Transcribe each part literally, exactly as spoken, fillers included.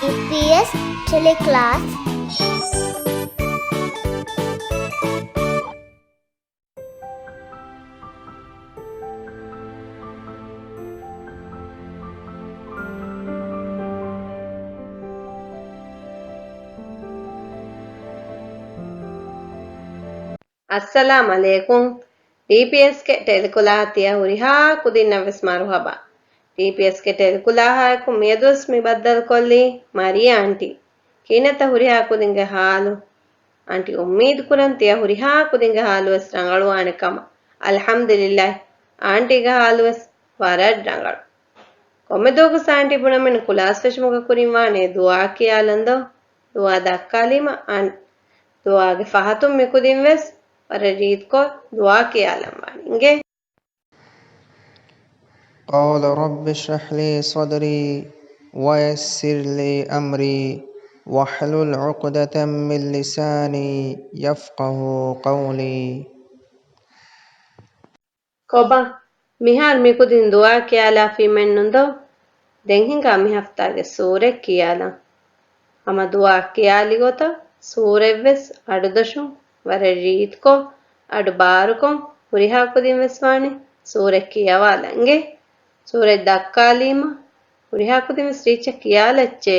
ޑީޕީއެސް ޓެލެކްލާސް. އައްސަލާމް ޢަލައިކުމް. ޑީޕީއެސްގެ ޓެލެކްލާހަށް ތިޔަ ހުރިހާ ކުދިންނަށް ވެސް މަރުޙަބާ. ޑީޕީއެސްގެ ޓެލެކްލާހާއެކު މިއަދުވެސް މި ބައްދަލުކޮށްލީ މަރިޔާ އަންޓީ. ކިހިނެއްތަ ހުރިހާ ކުދިންގެ ޙާލު؟ އަންޓީ އުއްމީދުކުރަން ތިޔަ ހުރިހާ ކުދިންގެ ޙާލުވެސް ރަނގަޅުވާނެ ކަމަށް. އަލްޙަމްދުލިއްލާހް، އާންޓީގެ ޙާލުވެސް ވަރަށް ރަނގަޅު. ކޮންމެ ދުވަހަކު އާންޓީ ބުނަމިން ކުލާސް ފެށުމުގެ ކުރިން ވާނެ ދުޢާ ކިޔާލަން ދޯ؟ ދުޢާ ދައްކާލީމަ އާން-، ދުޢާގެ ފަހަތުން މިކުދިން ވެސް ވަރަށް ރީތިކޮށް ދުޢާ ކިޔާލަން ވާނެ. އިނގޭ. قال رب اشرح لي صدري ويسر لي أمري واحلل عقدة من لساني يفقهوا قولي. ކޮބާ، މިހާރު މިކުދިން ދުޢާ ކިޔާލާފީމެއްނު ދޯ؟ ދެން ހިނގާ މި ހަފްތާގެ ސޫރަތް ކިޔާލަން. ހަމަ ދުޢާ ކިޔާލި ގޮތަށް ސޫރަތްވެސް އަޑުދޮށުން ވަރަށް ރީތިކޮށް، އަޑު ބާރުކޮށް، ހުރިހާ ކުދިން ވެސް ވާނެ ސޫރަތް ކިޔަވާލަން. އިނގޭ؟ ސޫރަތް ދައްކާލީމަ ހުރިހާ ކުދިން ވެސް ރީތިކޮށް ކިޔާލައްޗޭ.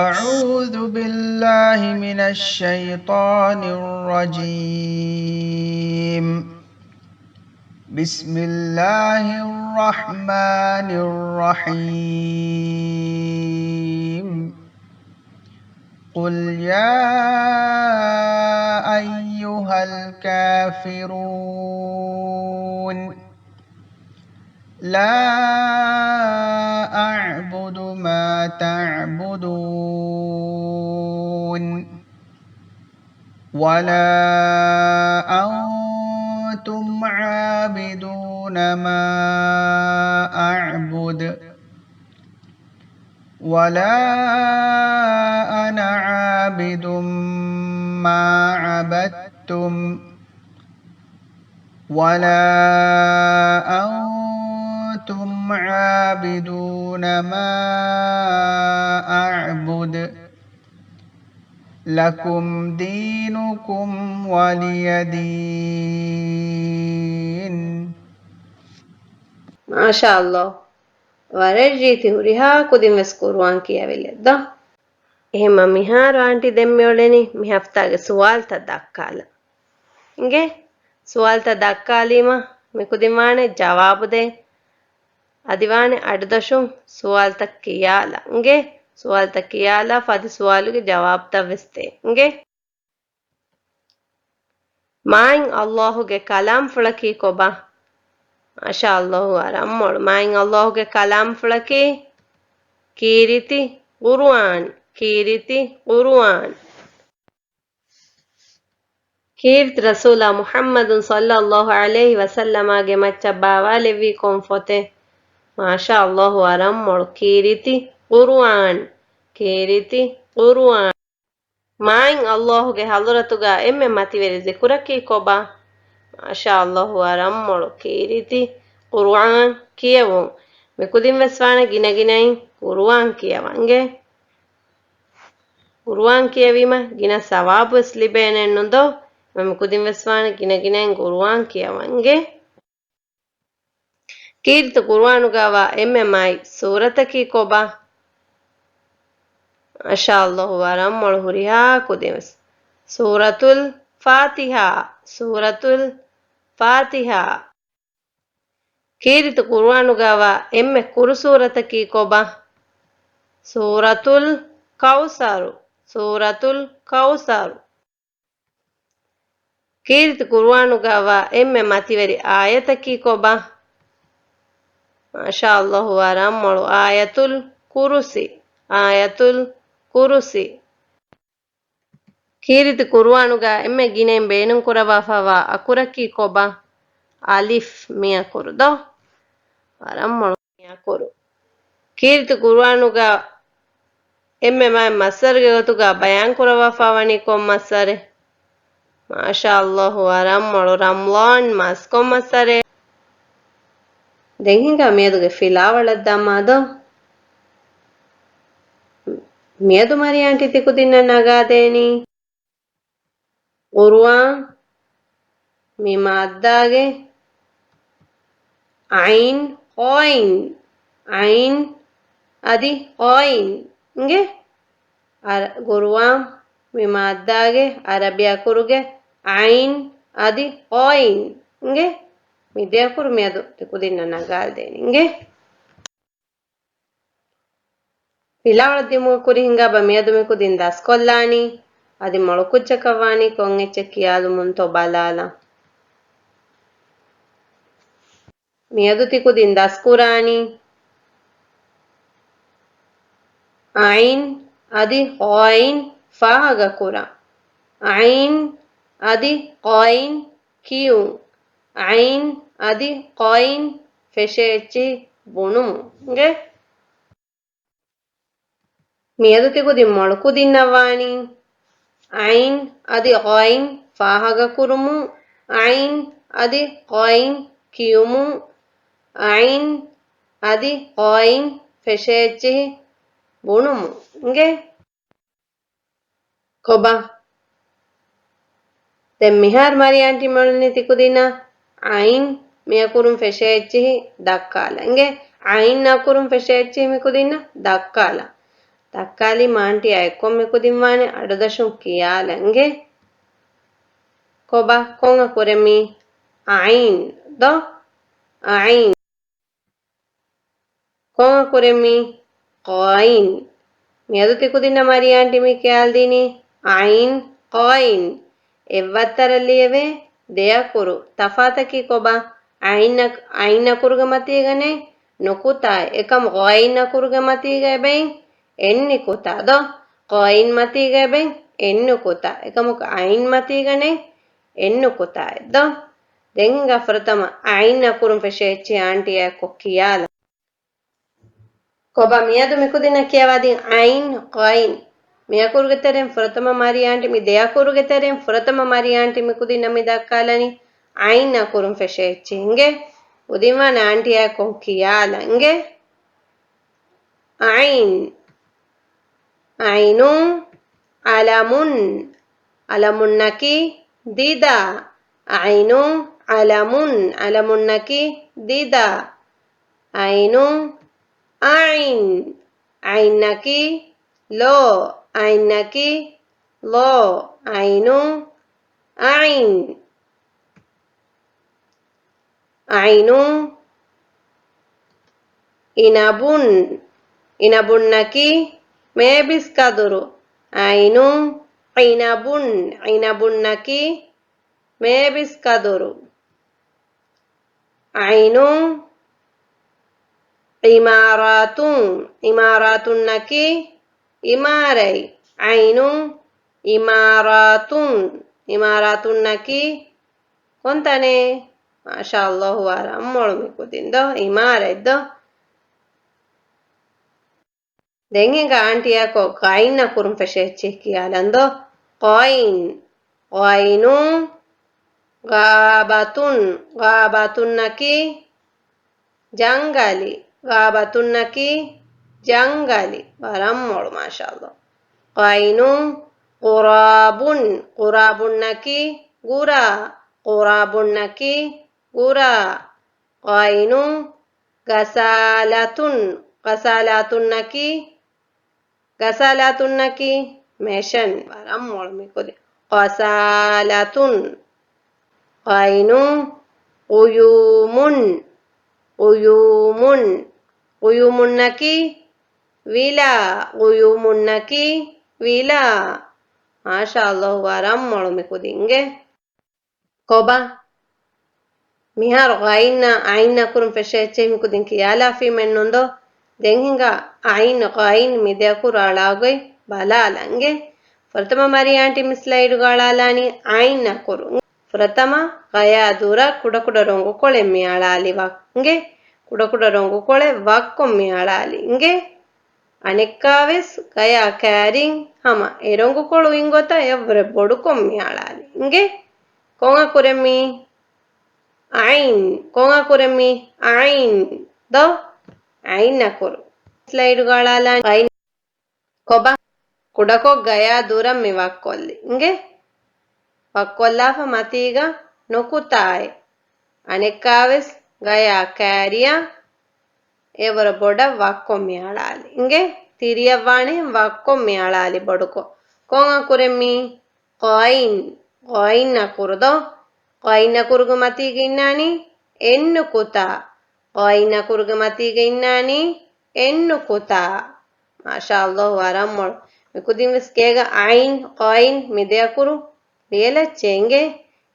أعوذ بالله من الشيطان الرجيم. بسم الله الرحمن الرحيم. قل يا أيها الكافرون. لا أعبد ما تعبدون ولا أنتم عابدون ما أعبد ولا أنا عابد ما عبدتم ولا أنتم عابدون ما أعبد لكم دينكم ولي دين. މާޝާﷲ. ވަރަށް ރީތި ހުރިހާ ކުދިން ވެސް ޤުރުއާން ކިޔެވިލެއް ދޯ. އެހެންމަ މިހާރު އާންޓީ ދެން މިއުޅެނީ މި ހަފްތާގެ ސުވާލުތައް ދައްކާލަން. އިނގޭ؟ ސުވާލުތައް ދައްކާލީމަ މިކުދިން ވާނެ ޖަވާބު ދޭން. އަދި ވާނެ އަޑުދޮށުން ސުވާލުތައް ކިޔާލަން. އިނގޭ؟ ސުވާލުތައް ކިޔާލާފަ އަދި ސުވާލުގެ ޖަވާބުތައް ވެސް ދޭން. އިނގޭ؟ މާތް ﷲ ގެ ކަލާމްފުޅަކީ ކޮބާ؟ މާޝާ ﷲ، ވަރަށް މޮޅު. މާތް ﷲ ގެ ކަލާމްފުޅަކީ ކީރިތި ޤުރުއާން. ކީރިތި ޤުރުއާން. ކީރިތި ރަސޫލާ މުޙައްމަދު ޞައްލައްލާހު ޢަލައިހި ވަސައްލަމާގެ މައްޗަށް ބާވާލެއްވީ ކޮން ފޮތެއް؟ މާޝާ ﷲ، ވަރަށް މޮޅު. ކީރިތި ޤުރުއާން. ކީރިތި ޤުރުއާން. މާތް ﷲ ގެ ޙަޟްރަތުގަ އެންމެ މަތިވެރި ޒިކުރަކީ ކޮބާ؟ މާޝާ ﷲ، ވަރަށް މޮޅު. ކީރިތި ޤުރުއާން ކިޔެވުން. މިކުދިން ވެސް ވާނެ ގިނަ ގިނައިން ޤުރުއާން ކިޔަވަން. އިނގޭ؟ ޤުރުއާން ކިޔެވީމަ ގިނަ ސަވާބު ވެސް ލިބޭނެއްނު ދޯ؟ މިކުދިން ވެސް ވާނެ ގިނަ ގިނައިން ޤުރުއާން ކިޔަވަން. އިނގޭ؟ ކީރިތި ޤުރުއާނުގަވާ އެންމެ މާތް ސޫރަތަކީ ކޮބާ؟ މާޝާ ﷲ، ވަރަށް މޮޅު. ހުރިހާ ކުދިން ވެސް. ސޫރަތުލް ފާތިޙާ. ސޫރަތުލް ފާތިޙާ. ކީރިތި ޤުރުއާނުގަވާ އެންމެ ކުރު ސޫރަތަކީ ކޮބާ؟ ސޫރަތުލް ކައުސަރު. ސޫރަތުލް ކައުސަރު. ކީރިތި ޤުރުއާނުގަވާ އެންމެ މަތިވެރި އާޔަތަކީ ކޮބާ؟ މާޝާ ﷲ، ވަރަށް މޮޅު. އާޔަތުލް ކުރުސީ. އާޔަތުލް ކުރުސީ. ކީރިތި ޤުރުއާނުގަ އެންމެ ގިނައިން ބޭނުންކުރައްވާފައިވާ އަކުރަކީ ކޮބާ؟ އަލިފް މި އަކުރު ދޯ؟ ވަރަށް މޮޅު މި އަކުރު. ކީރިތި ޤުރުއާނުގަ އެންމެ މާތް މަޞްދަރުގެ ގޮތުގަ ބަޔާންކުރައްވާފައިވަނީ ކޮން މަޞްދަރެއް؟ މާޝާﷲ، ވަރަށް މޮޅު ރަމްޟާން މަސް ކޮން މައްސަރެއް؟ ދެން ހިނގާ މިއަދުގެ ފިލާވަޅަށް ދަމާ ދޯ. މިއަދު މަރިޔާ އަންޓީ ތިކުދިންނަށް ނަގާދޭނީ ޤުރުއާން، މި މާއްދާގެ ޢައިން، ޤާއިން، ޢައިން އަދި ޤާއިން އިނގޭ. އަރ-، ޤުރުއާން، މި މާއްދާގެ ޢަރަބި އަކުރުގެ ޢައިން އަދި ޤާއިން އިނގޭ. މި ދެ އަކުރު މިއަދު ތިކުދިންނަށް ނަގާލަދޭނީ އިނގޭ. ފިލާވަޅަށް ދިމުގެ ކުރި ހިނގާބަ މިއަދު މިކުދިން ދަސްކޮށްލާނީ. އަދި މޮޅު ކުއްޖަކަށް ވާނީ ކޮން އެއްޗެއް ކިޔާލުމުންތޯ ބަލާލަން. މިއަދު ތިކުދިން ދަސްކުރާނީ ޢައިން އަދި ޤާއިން ފާހަގަކުރަން. ޢައިން އަދި ޤާއިން ކިޔުން. ޢައިން އަދި ޤާއިން ފެށޭ އެއްޗިހި ބުނުމުން. އިނގޭ. މިއަދު ތިކުދިން މޮޅު ކުދިންނަށް ވާނީ ޢައިން އަދި ޤާއިން ފާހަގަކުރުމުން، ޢައިން އަދި ޤާއިން ކިޔުމުން، ޢައިން އަދި ޤާއިން ފެށޭ އެއްޗިހި ބުނުމުން. އިނގޭ. ކޮބާ؟ ދެން މިހާރު މަރިޔާ އަންޓީ މޮޅުން ތިކުދިންނަށް ޢައިން މި އަކުރުން ފެށޭ އެއްޗިހި ދައްކާލަ. އިނގޭ، ޢައިން އަކުރުން ފެށޭ އެއްޗިހި މިކުދިންނަށް ދައްކާލަ. ދައްކާލީމަ އަންޓީއާ އެއްކޮށް މިކުދިން ވާނެ އަޑުދަށުން ކިޔާލަ. އިނގޭ. ކޮބާ؟ ކޮން އަކުރެއް މީ؟ ޢައިން ދޯ؟ ޢައިން. ކޮން އަކުރެއް މީ؟ ޤާއިން. މިއަދު ތިކުދިންނަށް މަރިޔާ އަންޓީ މި ކިޔާލަދީނީ ޢައިން، ޤާއިން. އެއްވައްތަރަށް ލިޔެވޭ ދެ އަކުރު. ތަފާތަކީ ކޮބާ؟ ޢައިން އަކު-، ޢައިން އަކުރުގެ މަތީގަ ނެތް ނުކުތާއެއް. އެކަމު ޤާއިން އަކުރުގެ މަތީގަ އެބައިން އެއް ނުކުތާ ދޯ؟ ޤާއިން މަތީގަ އެބައިން އެއް ނުކުތާ. އެކަމަކު ޢައިން މަތީގަ ނެތް އެއް ނުކުތާއެއް ދޯ؟ ދެން ހިނގާ ފުރަތަމަ ޢައިން އަކުރުން ފެށޭ އެއްޗިހި އަންޓީއާ އެއްކޮށް ކިޔާލަން. ކޮބާ މިއަދު މިކުދިންނަށް ކިޔަވާދިން ޢައިން، ޤާއިން. މި އަކުރުގެ ތެރެއިން ފުރަތަމަ މަރިޔާ އަންޓީ، މި ދެ އަކުރުގެ ތެރެއިން ފުރަތަމަ މަރިޔާ އަންޓީ މިކުދިންނަށް މި ދައްކާލަނީ ޢައިން އަކުރުން ފެށޭ އެއްޗިހި އިނގޭ. ކުދިން ވާނެ އަންޓީއާ އެއްކޮށް ކިޔާލަން އިނގޭ. ޢައިން. ޢައިނު، ޢަލަމުން. ޢަލަމުންނަކީ ދިދަ. ޢައިނު، ޢަލަމުން. ޢަލަމުންނަކީ ދިދަ. ޢައިނު، އަޢިން. ޢައިންނަކީ ލޯ. ޢައިންނަކީ ލޯ. ޢައިނު، އަޢިން. ޢައިނު، އިނަބުން. އިނަބުންނަކީ މޭބިސް ކަދުރު. ޢައިނު، އިނަބުން. އިނަބުންނަކީ މޭބިސް ކަދުރު. ޢައިނު، ޢިމާރާތުން. ޢިމާރާތުންނަކީ އިމާރަތް. ޢައިނު، ޢިމާރާތުން. ޢިމާރާތުންނަކީ ކޮންތަނެއް؟ މާޝާﷲ، ވަރަށް މޮޅު މިކުދިން ދޯ؟ ޢިމާރަތް ދޯ؟ ދެން ހިނގާ އަންޓީއާ އެއްކޮށް ޤާއިން އަކުރުން ފެށޭ އެއްޗިހި ކިޔާލަން ދޯ؟ ޤާއިން. ޤާއިނު، ޣާބަތުން. ޣާބަތުންނަކީ ޖަންގަލެއް. ޣާބަތުންނަކީ ޖަންގަލެއް. ވަރަށް މޮޅު، މާޝާﷲ. ޤާއިނު، ޣުރާބުން. ޣުރާބުންނަކީ ގުރާ. ޣުރާބުންނަކީ ގުރާ. ޤާއިނު، ޣަސާލަތުން. ޣަސާލާތުންނަކީ، ޣަސާލާތުންނަކީ މެޝިން. ވަރަށް މޮޅު މިކުދިން. ޣަސާލަތުން. ޤާއިނު، ޣުޔޫމުން. ޣުޔޫމުން. ޣުޔޫމުންނަކީ ވިލާ. ޣުޔޫމުންނަކީ ވިލާ. މާޝާﷲ، ވަރަށް މޮޅު މިކުދިންގެ. ކޮބާ؟ މިހާރު ޣައިންނާ ޢައިން އަކުރުން ފެށޭ އެއްޗެހި މިކުދިން ކިޔާލާފީމެއްނުން ދޯ؟ ދެން ހިނގާ ޢައިން، ޣައިން މި ދެ އަކުރު އަޅާ ގޮތް ބަލާލަން އިނގޭ. ފުރަތަމަ މަރިޔާ އަންޓީ މި ސްލައިޑުގަ އަޅާލާނީ ޢައިން އަކުރު. ފުރަތަމަ ޣަޔާ ދުރަށް ކުޑަކުޑަ ރޮނގުކޮޅެއް މި އަޅާލި ވަ އިނގޭ. ކުޑަކުޑަ ރޮނގުކޮޅެއް ވައްކޮށް މި އަޅާލި އިނގޭ. އަނެއްކާވެސް ގަޔާ ކައިރިން ހަމަ އެ ރޮނގުކޮޅު އިން ގޮތަށް އެއަށްވުރެ ބޮޑުކޮށް މި އަޅާލި. އިނގޭ؟ ކޮން އަކުރެއް މީ؟ ޢައިން. ކޮން އަކުރެއް މީ؟ ޢައިން. ދޯ؟ ޢައިން އަކުރު. ސްލައިޑުގަ އަޅާލާނީ. ކޮބާ؟ ކުޑަކޮށް ގަޔާ ދުރަށް މި ވައްކޮށްލި. އިނގޭ؟ ވައްކޮށްލާފަ މަތީގަ ނުކުތާއެއް. އަނެއްކާވެސް ގަޔާ ކާރިއާ އެވަރަށް ބޮޑަށް ވައްކޮށް މި އަޅާލި. އިނގޭ؟ ތިރިއަށް ވާނެހެން ވައްކޮށް މި އަޅާލި ބޮޑުކޮށް. ކޮން އަކުރެއް މީ؟ ޣައިން. ޣައިން އަކުރު ދޯ؟ ޣައިން އަކުރުގެ މަތީގަ އިންނާނީ އެއް ނުކުތާ. ޣައިން އަކުރުގެ މަތީގަ އިންނާނީ އެއް ނުކުތާ. މާޝާﷲ ވަރަށް މޮޅު. މިކުދިން ވެސް ގޭގަ ޢައިން، ޤާއިން މި ދެ އަކުރު ލިޔެލައްޗޭ އިނގޭ.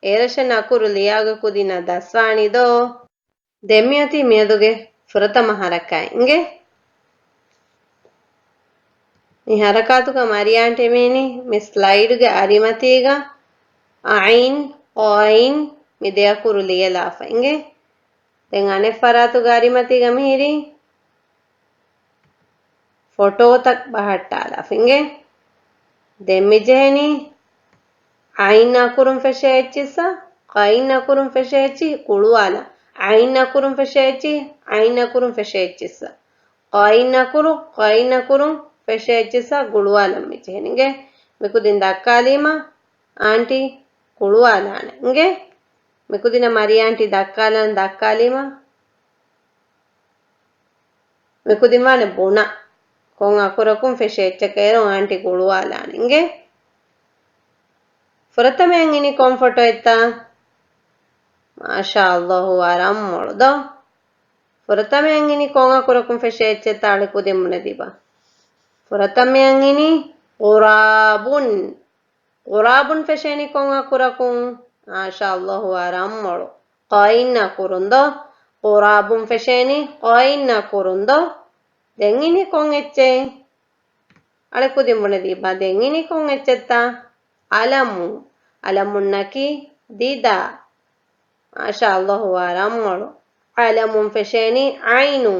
އޭރަށަށް އަކުރު ލިޔާގެ ކުދިންނަށް ދަސްވާނީ ދޯ؟ ދެން މިއޮތީ މިއަދުގެ ފުރަތަމަ ހަރަކާތް އިނގޭ. މި ހަރަކާތުގަ މަރިޔާ އާންޓީ މީނީ މި ސްލައިޑުގެ އަރިމަތީގަ ޢައިން، ޤާއިން މި ދެ އަކުރު ލިޔެލާފަ އިނގޭ. ދެން އަނެއް ފަރާތުގެ އަރިމަތީގަ މިހިރީ ފޮޓޯތައް ބަހައްޓާލާފަ އިނގޭ. ދެން މި ޖެހެނީ ޢައިން އަކުރުން ފެށޭ އެއްޗިއްސަށް، ޤާއިން އަކުރުން ފެށޭ އެއްޗިހި ގުޅުވާލާ. ޢައިން އަކުރުން ފެށޭ އެއްޗިހި، ޢައިން އަކުރުން ފެށޭ އެއްޗިއްސަށް. ޤާއިން އަކުރު، ޤާއިން އަކުރުން ފެށޭ އެއްޗިއްސަށް ގުޅުވާލަން މި ޖެހެނީ އިނގޭ. މިކުދިން ދައްކާލީމަ އާންޓީ ގުޅުވާލާނެ އިނގޭ. މިކުދިންނަށް މަރިޔާ އާންޓީ ދައްކާލަން ދައްކާލީމަ މިކުދިން ވާނެ ބުނާ. ކޮން އަކުރަކުން ފެށޭ އެއްޗަކަށް އޭރުން އާންޓީ ގުޅުވާލާނެ އިނގޭ. ފުރަތަމައަށް އިނީ ކޮން ފޮޓޯއެއްތަ؟ މާޝާﷲ ވަރަށް މޮޅު ދޯ. ފުރަތަމައަށް އިނީ ކޮން އަކުރަކުން ފެށޭ އެއްޗެއްތަ؟ އަޅެ ކުދިން ބުނެދީބަ. ފުރަތަމައަށް އިނީ ޣުރާބުން. ޣުރާބުން ފެށޭނީ ކޮން އަކުރަކުން؟ މާޝާﷲ ވަރަށް މޮޅު. ޤާއިން އަކުރުން ދޯ؟ ޣުރާބުން ފެށޭނީ ޤާއިން އަކުރުން ދޯ؟ ދެން އިނީ ކޮން އެއްޗެއް؟ އަޅެ ކުދިން ބުނެދީބަ. ދެން އިނީ ކޮން އެއްޗެއްތަ؟ އަލަމު. އަލަމުންނަކީ ދިދާ. މާޝާﷲ ވަރަށް މޮޅު. އަލަމުން ފެށޭނީ ޢައިނު.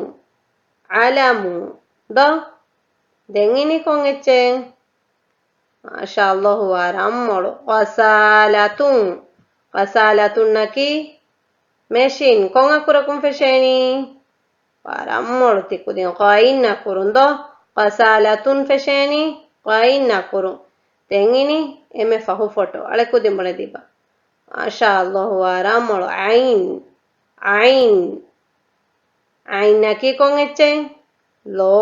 އަލަމު. ދޯ؟ ދެން އިނީ ކޮން އެއްޗެއް؟ މާޝާﷲ ވަރަށް މޮޅު. ޣަސާލަތުން. ޣަސާލަތުންނަކީ މެޝިން. ކޮން އަކުރަކުން ފެށޭނީ؟ ވަރަށް މޮޅު ތިކުދިން. ޤާއިން އަކުރުން ދޯ؟ ޣަސާލަތުން ފެށޭނީ ޤާއިން އަކުރުން. ދެން އިނީ އެންމެ ފަހު ފޮޓޯ. އަޅެ ކުދިން ބުނެދީބަ. މާޝާﷲ ވަރަށް މޮޅު. ޢައިން. ޢައިން. ޢައިންއަކީ ކޮން އެއްޗެއް؟ ލޯ.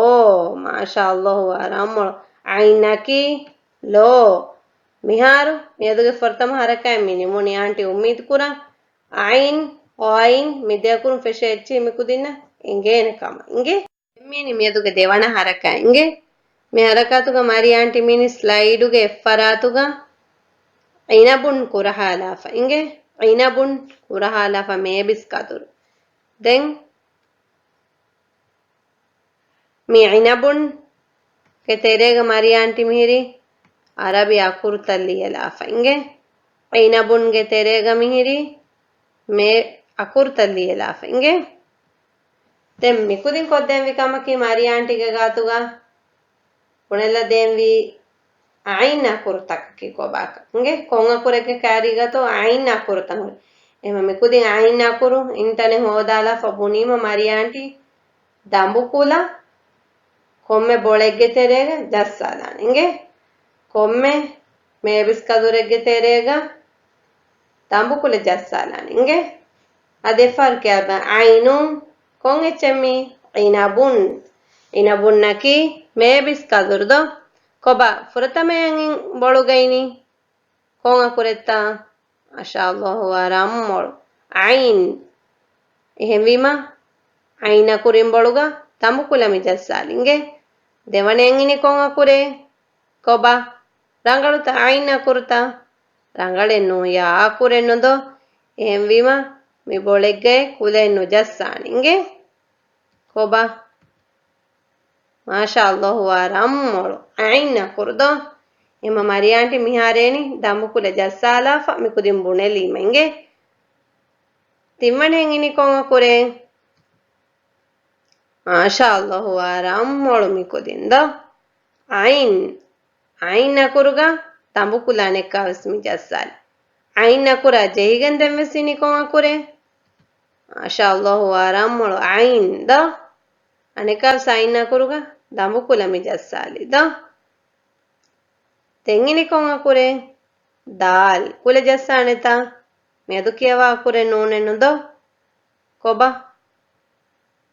މާޝާﷲ ވަރަށް މޮޅު. ޢައިންއަކީ ލޯ. މިހާރު މިއަދުގެ ފުރަތަމަ ހަރަކާތް މި ނިމުނީ އާންޓީ އުއްމީދު ކުރަން. ޢައިން، ޤާއިން މި ދެ އަކުރުން ފެށޭ އެއްޗެއް މި ކުދިންނަށް އެނގޭނެ ކަމަށް. އިނގޭ؟ މީނި މިއަދުގެ ދެވަނަ ހަރަކާތް އިނގޭ. މި ހަރަކާތުގަ މަރިޔާ އާންޓީ މީނީ ސްލައިޑުގެ އެއްފަރާތުގަ ޢިނަބުން ކުރަހާލާފަ އިނގޭ. ޢިނަބުން ކުރަހާލާފަ މޭބިސް ކަދުރު. ދެން މި ޢިނަބުންގެ ތެރޭގަ މަރިޔާ އާންޓީ މިހިރީ ޢަރަބި އަކުރުތައް ލިޔެލާފަ އިނގޭ. ޢިނަބުންގެ ތެރޭގަ މިހިރީ މޭ އަކުރުތައް ލިޔެލާފަ އިނގޭ. ދެން މިކުދިން ކޮށްދޭންވީ ކަމަކީ މަރިޔާ އާންޓީގެ ގާތުގަ ބުނެލަދޭންވީ ޢައިން އަކުރުތަކަކީ ކޮބާކަން. އިނގޭ؟ ކޮން އަކުރެއްގެ ކާރީގަތޯ ޢައިން އަކުރުތައް ހުރި. އެހެން މިކުދިން ޢައިން އަކުރު އިންޓަނެ ހޯދާލާފަ ބުނީމަ މަރިޔާ އާންޓީ ދަނބުކުލަ ކޮންމެ ބޮޅެއްގެ ތެރޭގަ ޖައްސާލާނެ. އިނގޭ؟ ކޮންމެ މޭބިސް ކަދުރެއްގެ ތެރޭގަ ދަނބުކުލަ ޖައްސާލާނެ. އިނގޭ؟ އަދި އެއްފަހަރު ކިޔާބަ. ޢައިނުން ކޮން އެއްޗެއް މީ؟ ޢިނަބުން. ޢިނަބުންނަކީ މޭބިސް ކަދުރު ދޯ؟ ކޮބާ ފުރަތަމައަށް ބޮޅުގައިނީ؟ ކޮން އަކުރެއްތަ؟ މާޝާﷲ ވަރަށް މޮޅު. ޢައިން. އެހެންވީމަ ޢައިން އަކުރިން ބޮޅުގަ ދަނބުކުލަ މި ޖައްސާލި. އިނގޭ؟ ދެވަނައަށް އިނީ ކޮން އަކުރެއް؟ ކޮބާ؟ ރަނގަޅުތަ ޢައިން އަކުރުތަ؟ ރަނގަޅެއް ނޫން، ޔާ އަކުރެއް ނުދޯ؟ އެހެންވީމަ މި ބޮޅެއްގައި ކުލައެއް ނުޖައްސާނެ. އިނގޭ؟ ކޮބާ؟ މާޝާﷲ ވަރަށް މޮޅު. ޢައިން އަކުރު ދޯ؟ އެމަ މަރިޔާ އާންޓީ މިހާރޭނި ދަނބުކުލަ ޖައްސާލާފަ މިކުދިން ބުނެލީމަ. އިނގޭ؟ ތިންވަނައަށް އިނީ ކޮން އަކުރެއް؟ މާޝާﷲ ވަރަށް މޮޅު މިކުދިން ދޯ؟ ޢައިން. ޢައިން އަކުރުގަ ދަނބުކުލަ އަނެއްކާވެސް މި ޖައްސާލި. ޢައިން އަކުރާ ޖެހިގެން ދެންވެސް އިނީ ކޮން އަކުރެއް؟ މާޝާﷲ، ވަރަށް މޮޅު. ޢައިން ދޯ؟ އަނެއްކާވެސް ޢައިން އަކުރުގަ ދަނބުކުލަ މި ޖައްސާލި ދޯ؟ ދެން އިނީ ކޮން އަކުރެއް؟ ދާލް. ކުލަ ޖައްސާނެތާ؟ މިއަދު ކިޔަވާ އަކުރެއް ނޫނެއްނު ދޯ؟ ކޮބާ؟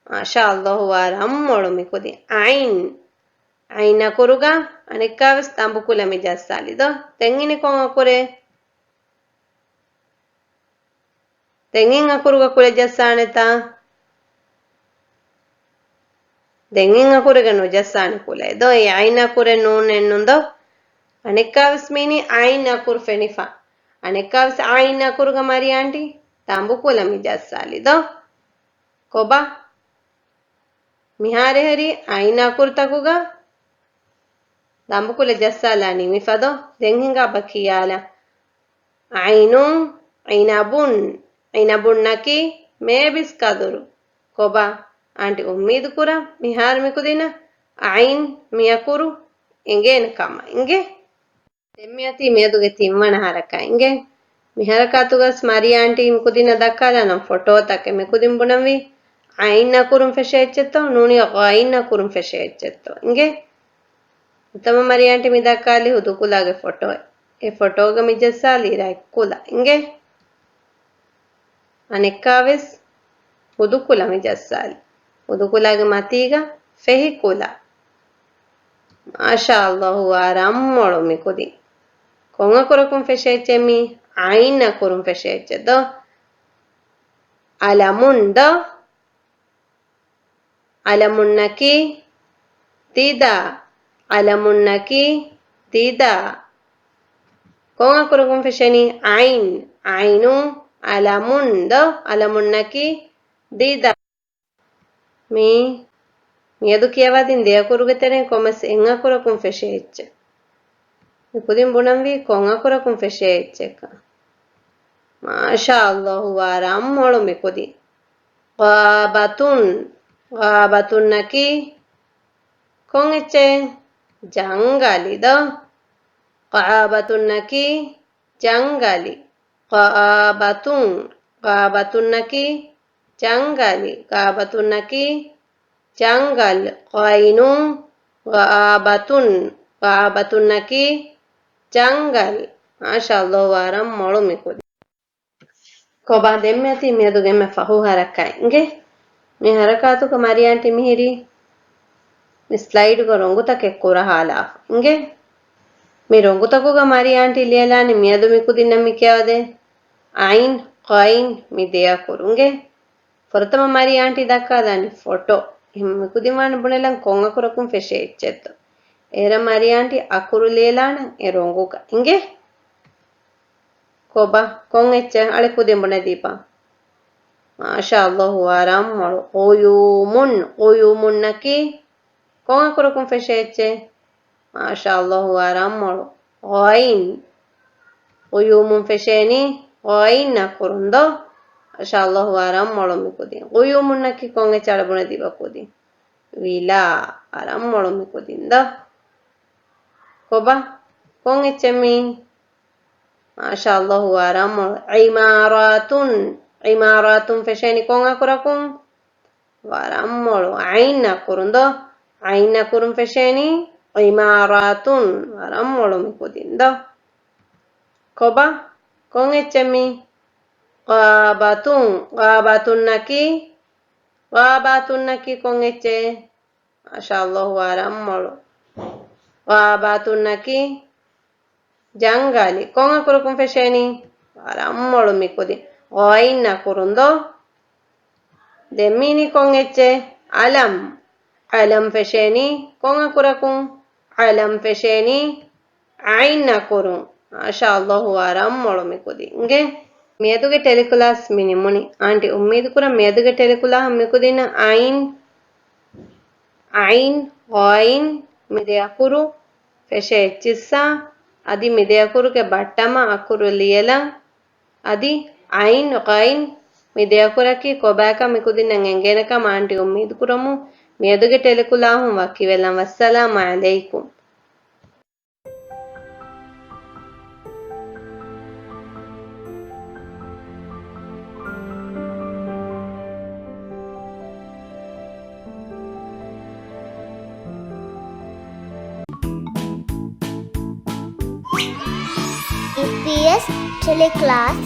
މާޝާﷲ، ވަރަށް މޮޅު މި ކުދިން. ޢައިން. ޢައިން އަކުރުގަ އަނެއްކާވެސް ދަނބުކުލަ މި ޖައްސާލި ދޯ؟ ދެން އިނީ ކޮން އަކުރެއް؟ ދެން އިން އަކުރުގަ ކުލަ ޖައްސާނެތާ؟ ދެން އިން އަކުރުގަ ނުޖައްސާނެ ކުލައެއް ދޯ؟ އެ ޢައިން އަކުރެއް ނޫނެއްނު ދޯ؟ އަނެއްކާވެސް މި އިނީ ޢައިން އަކުރު ފެނިފަ. އަނެއްކާވެސް ޢައިން އަކުރުގަ މަރިޔާ އަންޓީ ދަނބުކުލަ މި ޖައްސާލި ދޯ؟ ކޮބާ؟ މިހާރު އެހެރީ ޢައިން އަކުރުތަކުގަ ދަނބުކުލަ ޖައްސާލާ ނިމިފަ ދޯ؟ ދެން ހިނގާބަ ކިޔާލަން. ޢައިނުން، ޢިނަބުން، ޢިނަބުންނަކީ މޭބިސް ކަދުރު. ކޮބާ؟ އާންޓި އުއްމީދު ކުރަން މިހާރު މި ކުދިންނަށް ޢައިން މި އަކުރު އެނގޭނެ ކަމަށް. އިނގޭ؟ ދެން މިއޮތީ މިއަދުގެ ތިންވަނަ ހަރަކާތް. އިނގޭ؟ މި ހަރަކާތުގަސް މަރިޔާ އާންޓީ މި ކުދިންނަށް ދައްކާލާނަން ފޮޓޯތަކެއް. މި ކުދިން ބުނަންވީ ޢައިން އަކުރުން ފެށޭ އެއްޗެއްތޯ ނޫނީ ޣައިން އަކުރުން ފެށޭ އެއްޗެއްތޯ. އިނގޭ؟ އެތަމަ މަރިޔާ އާންޓީ މި ދައްކާލީ ހުދު ކުލާގެ ފޮޓޯއެއް. އެ ފޮޓޯގަ މި ޖައްސާލީ ރަތް ކުލަ. އިނގޭ؟ އަނެއްކާވެސް ހުދު ކުލަ މި ޖައްސާލި. ހުދު ކުލާގެ މަތީގަ ފެހި ކުލަ. މާޝާﷲ، ވަރަށް މޮޅު މި ކުދިން. ކޮން އަކުރަކުން ފެށޭ އެއްޗެއް މީ؟ ޢައިން އަކުރުން ފެށޭ އެއްޗެއް ދޯ؟ ޢަލަމުން ދޯ؟ ޢަލަމުންނަކީ ދިދަ. ޢަލަމުންނަކީ ދިދަ. ކޮން އަކުރަކުން ފެށެނީ؟ ޢައިން. ޢައިނުން. ޢަލަމުން ދޯ؟ ޢަލަމުންނަކީ ދިދަ. މީ މިއަދު ކިޔަވާދިން ދެ އަކުރުގެ ތެރެއިން ކޮންމެސް އެއް އަކުރަކުން ފެށޭ އެއްޗެއް. މި ކުދިން ބުނަންވީ ކޮން އަކުރަކުން ފެށޭ އެއްޗެއްކަން. މާޝާﷲ، ވަރަށް މޮޅު މި ކުދިން. ޣާބަތުން. ޣާބަތުންނަކީ ކޮން އެއްޗެއް؟ ޖަންގަލި ދޯ؟ ޣާބަތުންނަކީ ޖަންގަލި. ޣާބަތުން. ޣާބަތުންނަކީ ޖަންގަލި. ޣާބަތުންނަކީ ޖަންގަލް. ޣައިނުން. ޣާބަތުން. ޣާބަތުންނަކީ ޖަންގަލް. މާޝާﷲ، ވަރަށް މޮޅު މި ކުދިން. ކޮބާ ދެންމެ އޮތީ މިއަދުގެ އެންމެ ފަހު ހަރަކާތް. އިނގޭ؟ މި ހަރަކާތުގަ މަރިޔާ އާންޓީ މިހިރީ މި ސްލައިޑުގަ ރޮނގުތަކެއް ކުރަހާލާފަ. އިނގޭ؟ މި ރޮނގުތަކުގަ މަރިޔާ އާންޓީ ލިޔެލާނީ މިއަދު މި ކުދިންނަށް މި ކިޔާދޭ. ޢައިން، ޣައިން، މި ދެ އަކުރު. އިނގޭ؟ ފުރަތަމަ މަރިޔާ އާންޓީ ދައްކާލާނީ ފޮޓޯ. އެހެން މި ކުދިން ވާން ބުނެލަން ކޮން އަކުރަކުން ފެށޭ އެއްޗެއްތޯ. އޭރަށް މަރިޔާ އާންޓީ އަކުރު ލިޔެލާނަން އެ ރޮނގުގަ. އިނގޭ؟ ކޮބާ؟ ކޮން އެއްޗެއް؟ އަޅެ ކުދިން ބުނެދީބަ. މާޝާﷲ، ވަރަށް މޮޅު. ޣުޔޫމުން. ޣުޔޫމުންނަކީ ކޮން އަކުރަކުން ފެށޭ އެއްޗެއް؟ މާޝާﷲ، ވަރަށް މޮޅު. ޣައިން. ޣުޔޫމުން ފެށޭނީ ޣައިން އަކުރުން ދޯ؟ މާޝާﷲ، ވަރަށް މޮޅު މި ކުދިން. ޣުޔޫމުންނަކީ ކޮން އެއްޗެއް؟ އަޅެ ބުނެދީބަ ކުދިން. ވިލާ. ވަރަށް މޮޅު މި ކުދިން ދޯ؟ ކޮބާ؟ ކޮން އެއްޗެއް މީ؟ މާޝާﷲ، ވަރަށް މޮޅު. ޢިމާރާތުން. ޢިމާރާތުން ފެށޭނީ ކޮން އަކުރަކުން؟ ވަރަށް މޮޅު. ޢައިން އަކުރުން ދޯ؟ ޢައިން އަކުރުން ފެށޭނީ ޢިމާރާތުން. ވަރަށް މޮޅު މި ކުދިން ދޯ؟ ކޮބާ؟ ކޮން އެއްޗެއް މީ؟ ޣާބަތުން. ޣާބަތުންނަކީ، ޣާބަތުންނަކީ ކޮން އެއްޗެއް؟ މާޝާﷲ، ވަރަށް މޮޅު. ޣާބަތުންނަކީ ޖަންގަލެއް. ކޮން އަކުރަކުން ފެށޭނީ؟ ވަރަށް މޮޅު މި ކުދިން. ޣައިން އަކުރުން ދޯ؟ ދެން މީނީ ކޮން އެއްޗެއް؟ ޢަލަމް. ޢަލަމް ފެށޭނީ ކޮން އަކުރަކުން؟ ޢަލަމް ފެށޭނީ ޢައިން އަކުރުން. މާޝާﷲ، ވަރަށް މޮޅު މި ކުދިންގެ. މިއަދުގެ ޓެލެކުލާސް މި ނިމުނީ. އާންޓި އުއްމީދު ކުރަން މިއަދުގެ ޓެލެކުލާހަށް މި ކުދިންނަށް ޢައިން، ޢައިން، ޣައިން މި ދެ އަކުރު ފެށޭ އެއްޗިއްސާ، އަދި މި ދެ އަކުރުގެ ބައްޓަމަށް އަކުރު ލިޔެލަން، އަދި ޢައިން، ޣައިން މި ދެ އަކުރަކީ ކޮބާކަން މި ކުދިންނަށް އެނގޭނެ ކަމަށް އާންޓި އުއްމީދު ކުރަމުން. މިއަދުގެ ޓެލެކުލާހުން ވަކިވެލަން. ވައްސަލާމް ޢަލައިކުމް. އީޕީއެސް ޓެލެކްލާސް